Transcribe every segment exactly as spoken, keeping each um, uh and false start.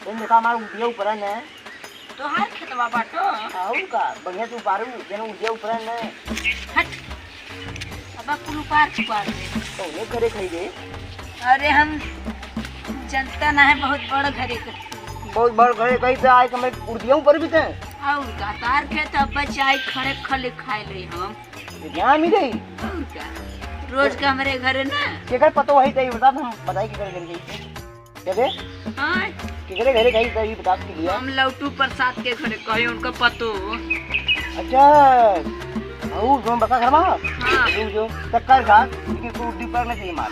तुम देखा हमार उदिया ऊपर है ना। तोहार खेतवा बाटो। और का, बढ़िया से उपारू, जन उदिया ऊपर है ना। हट। अब कुल उपार चुका दे। कौने घरे खाई रे? अरे हम जनता ना है, बहुत बड़ घरे का। बहुत बड़ घरे कही तो आए कि मैं उदिया ऊपर भी थे। और का, तार खेत अब बचाई खड़े खले खाए ले हम। यहाँ मिल गई। और का, रोज का हमरे घरे ना। केकर पतो वही तई बता, हम बताई केकर घर गई। के बे? हाँ। केकरे घरे गई तो ये बता के लिया। हम लौटू प्रसाद के घरे कहे उनका पतो। अच्छा। ऊ जो बका घर में? हाँ। ऊ जो टक्कर खा, लेकिन तू उर्दी पर नहीं मार।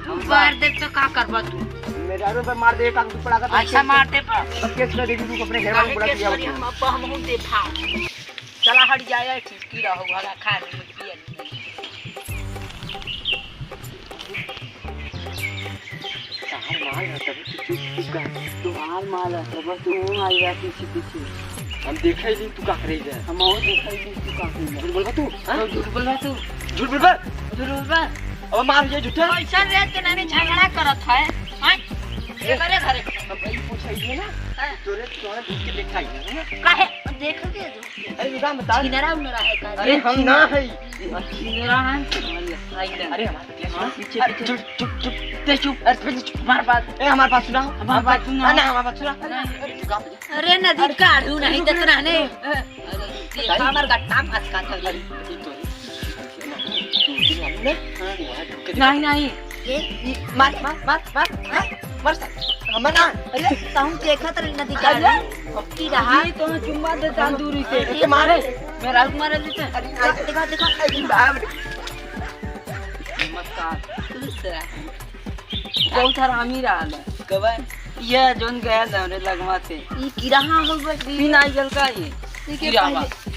तू मार दे तो का करबा तू? मेहरारू पर मार दे, का तू पड़ा का तो अच्छा केस मार दे पर। केस कर देगी तू अपने घर वालों को बुला के केस करी, आओ। हम अब हम हूँ देखा। चला हट जाए, ठीक ही रहो, भला खा ले, पिए ले। तोहार माल है, तब तू चुप, चुप कर। तोहार माल है, तब तू हूँ आई रहा पीछे, पीछे। हम देखे ही नहीं, तू का करे इधर? हम और देखे ही नहीं, तू का करे इधर? झूठ बोलबा तू, हाँ? तो झूठ बोलबा तू। झूठ बोलबा? झूठ बोलबा? अब मार ये झूठा। ऐसा रे, ते नानी झगड़ा करत है, हाँ? ए, ये करे घरे। हम भाई पूछा ही है ना? हाँ। तोरे, तोरे देख के देखा ही है ना? काहे? देख के अरे, रुका, हम बता। छिनरा उनरा है का? अरे, हम ना है। छिनरा है? अरे, हमारे पीछे, हाँ, पीछे, अरे, पीछे। चुप, चुप, चुप, ते चुप। अरे, चुप, चुप, हमारे पास। ए, हमारे पास सुना। हमारे पास सुना। अरे, हमारे पास सुना। अरे, अरे, रुका। अरे, नदी अरे, काढ़ू नहीं रुक, देत रुक, रहने। रुक। अरे, ये अरे। हमार गट्टा फंस का था। अरे, तू तो है। नहीं, नहीं। ये, ये, मार, मार, मार, मार, मार, मार सा-, हमर ना। अरे, तहूँ देखत रही नदी का अरे, आदमी। की रहा? ये तो चुम्मा दे तांदूरी से। अरे, मारे। मेरा मारे लेते। अरे, देखा, देखा, अरे, बाप रे। नमस्कार। खुश रहा। बहुत हरामी रहा है। कब है? ये जोन गया था हमरे लगवा से। ई किराहा हो बस। पीना आई गल का ये? ठीक है, किराहा। पहले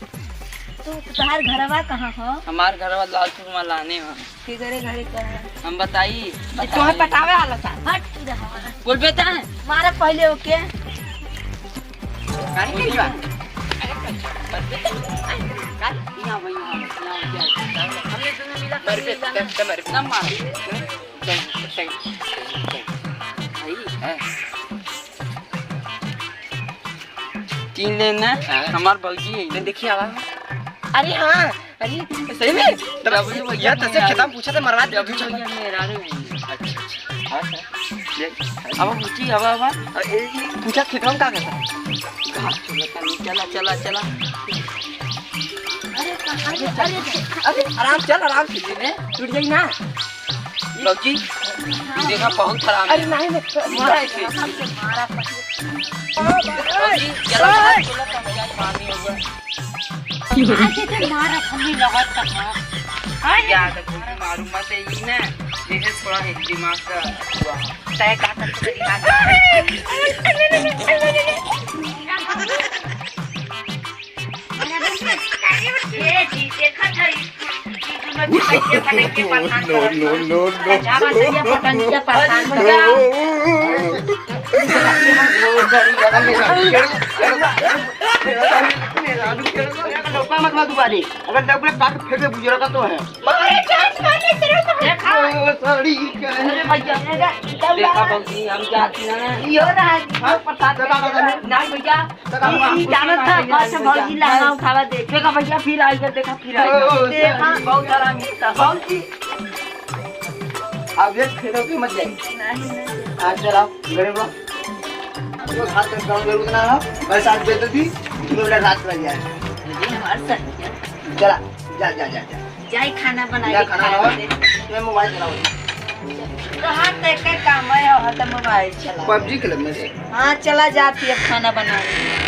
तो तोहार घरवा कहाँ हो? हमार घरवा लालपुर में लाने हो। के घरे घरे का है? हम बताई। ये तोहे पटावे वाला था। हट तू रहा। बोल बेटा। मारा पहले ओके। गाड़ी के बा? गाड़ी? यहाँ वही, यहाँ, यहाँ, यहाँ। हमने दोनों मिला कर ये जाना। ना मार। चल, चल, चल, चल। भाई। हाँ। तीन लेन ना, हाँ। हमार भौजी है। ले देखिए आवा। अरे हाँ, अरे सही में? तब अब ये भैया तसे खेता में पूछा था, मरवा दे, तू चल। भैया मेरा रे। अच्छा, अच्छा। हाँ, सर। ले। अब पूछी, अब, अब। अरे, ये पूछा खेतवा में का करता? घास चुगता नहीं, चला, चला, चला। अरे, कहाँ अरे, अरे, अरे, आराम चल, आराम से। ले, टूट जाई ना। भौजी, तू देखा बहुत खराब अरे है। नहीं, नहीं, मारा नहीं, ऐसे। भौजी, जरा ओए! बात बोला तो हम जाए पानी होगा। आज तो मारा फन्नी लगत तक है। अरे! याद है, भौजी, मारू मत, ई ना, जैसे थोड़ा एक दिमाग का हुआ। तय का कर, तेरी बात। ए जी, देखत है, ई, ई दुनो जी कैसे पटक के परेशान करत बा। No, no, no, no। अच्छा, बस ये पटक के परेशान हो गया। लौका मत, मत उबाली, अगर लौका काट फेंक दे, बुजुर्ग का तो है। मारे जान, मारे तेरे को। देखा? ओ, सड़ी के। अरे भैया, देखा भौजी, हम जाती ना। यो रहा, हाँ? प्रसाद देखा, देखा। नहीं भैया, देखा, ई, ई जानत था, भैया, बस भैया। भौजी लहंगा उठावा दे। देखा भैया, फिर आइए, देखा, फिर आइए। ओ, देखा। सड़ी। बहुत आराम मिलता। भौजी। अब ये खेतों की मत जाए। नहीं, नहीं। आज चलाओ, गरीब लोग। जो हाथ में काम जरूरत ना हो, बस आज दे दो दी, दो मिनट रात लग जाए। ये हमारे साथ क्या? चला, जा, जा, जा, जा। जाए खाना बनाए, जा खाना खाए बनाओ। दे। मैं मोबाइल चलाओ। कहाँ तक के काम है और हर तो मोबाइल चला। पबजी खेलब में से। हाँ, चला जाती है खाना बनाने।